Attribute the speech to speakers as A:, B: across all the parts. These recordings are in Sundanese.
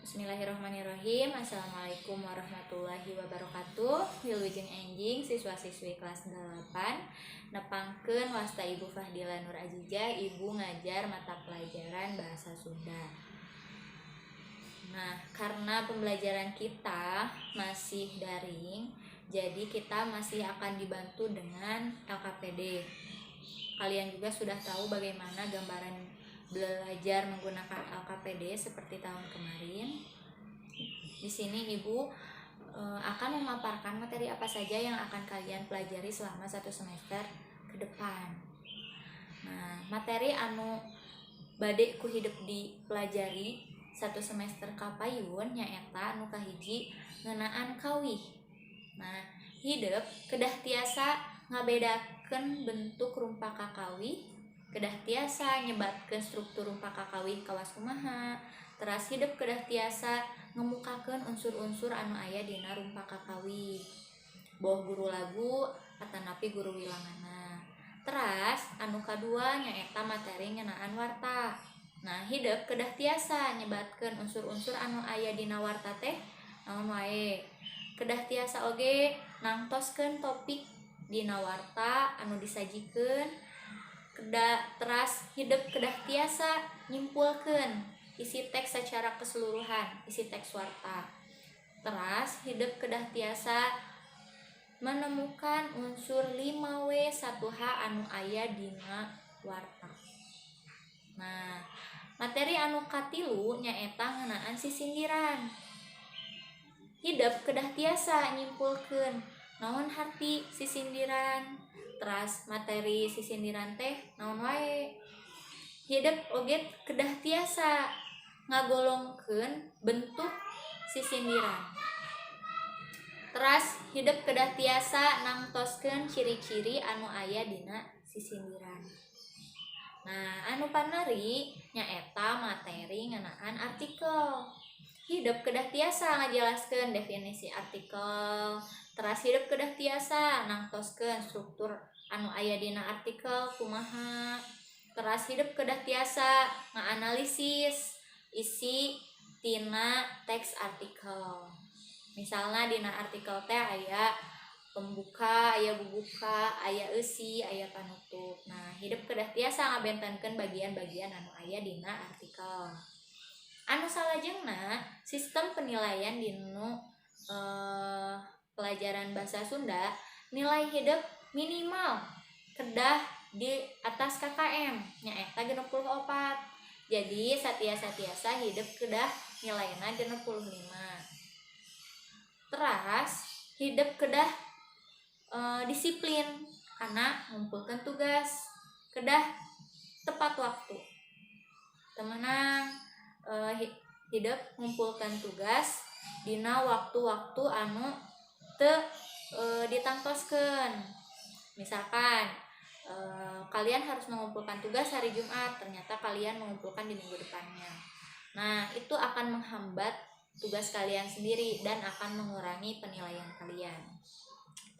A: Bismillahirrahmanirrahim. Assalamualaikum warahmatullahi wabarakatuh. Wilujeng enjing, siswa-siswi kelas 8. Nepangkeun, wasta Ibu Fahdila Nur Azizah, Ibu ngajar mata pelajaran Bahasa Sunda. Nah, karena pembelajaran kita masih daring, jadi kita masih akan dibantu dengan LKPD. Kalian juga sudah tahu bagaimana gambaran belajar menggunakan LKPD seperti tahun kemarin. Di sini Ibu akan memaparkan materi apa saja yang akan kalian pelajari selama satu semester ke depan. Nah, materi anu bade ku hidep dipelajari satu semester kapayun nyaeta anu kahiji, ngeunaan kawih. Nah, hidep kedah tiasa ngabedakeun bentuk rumpaka kakawih, kedah tiasa nyebatkeun struktur rumpaka kakawih kawas kumaha, teras hidep kedah tiasa ngemukakeun unsur-unsur anu aya dina rumpaka kakawih, boh guru lagu atanapi guru wilanganna. Teras anu kadua nyaeta materi ngeunaan warta. Nah, hidep kedah tiasa nyebatkeun unsur-unsur anu aya dina warta teh naon wae, kedah tiasa oge nangtoskeun topik dina warta anu disajikeun, kedah teras hidep kedah tiasa nyimpulkeun isi teks secara keseluruhan, isi teks warta. Teras hidep kedah tiasa menemukan unsur 5W1H anu aya dina warta. Nah, materi anu katilu nyaeta ngeunaan sisindiran. Hidep kedah tiasa nyimpulkeun naon harti sisindiran, teras materi sisindiran teh naon wae. Hidep oge kedah tiasa ngagolongkeun bentuk sisindiran. Teras hidep kedah tiasa nangtoskeun ciri-ciri anu aya dina sisindiran. Nah, anu panari nyaeta materi ngeunaan artikel. Hidep kedah tiasa ngajelaskeun definisi artikel, teras hidep kedah tiasa nangtoskeun struktur anu aya dina artikel kumaha, teras hidep kedah tiasa ngaanalisis isi tina teks artikel. Misalna dina artikel teh aya pembuka, aya bubuka, aya eusi, aya panutup. Nah, hidep kedah tiasa ngabentenkeun bagian-bagian anu aya dina artikel. Anu salajengna, sistem penilaian dinu pelajaran Bahasa Sunda, nilai hidep minimal kedah di atas KKM, nyaeta 64. Jadi satiasa-tiasa hidep kedah nilaina 65. Teras hidep kedah disiplin karena ngumpulkan tugas kedah tepat waktu. Teu meunang hidep ngumpulkan tugas dina waktu-waktu anu teu ditangtoskeun. Misalkan kalian harus mengumpulkan tugas hari Jumat, ternyata kalian mengumpulkan di minggu depannya. Nah, itu akan menghambat tugas kalian sendiri dan akan mengurangi penilaian kalian.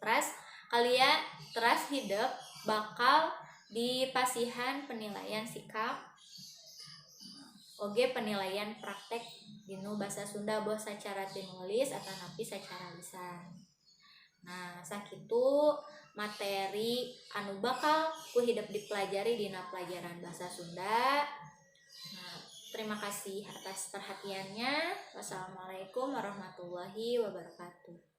A: Teras kalian, teras hidep bakal dipasihan penilaian sikap oge penilaian praktek dinu Bahasa Sunda, boh secara tinulis atanapi secara lisan. Nah, sakitu materi anu bakal ku hidep dipelajari dina pelajaran Bahasa Sunda. Nah, terima kasih atas perhatiannya. Wassalamualaikum warahmatullahi wabarakatuh.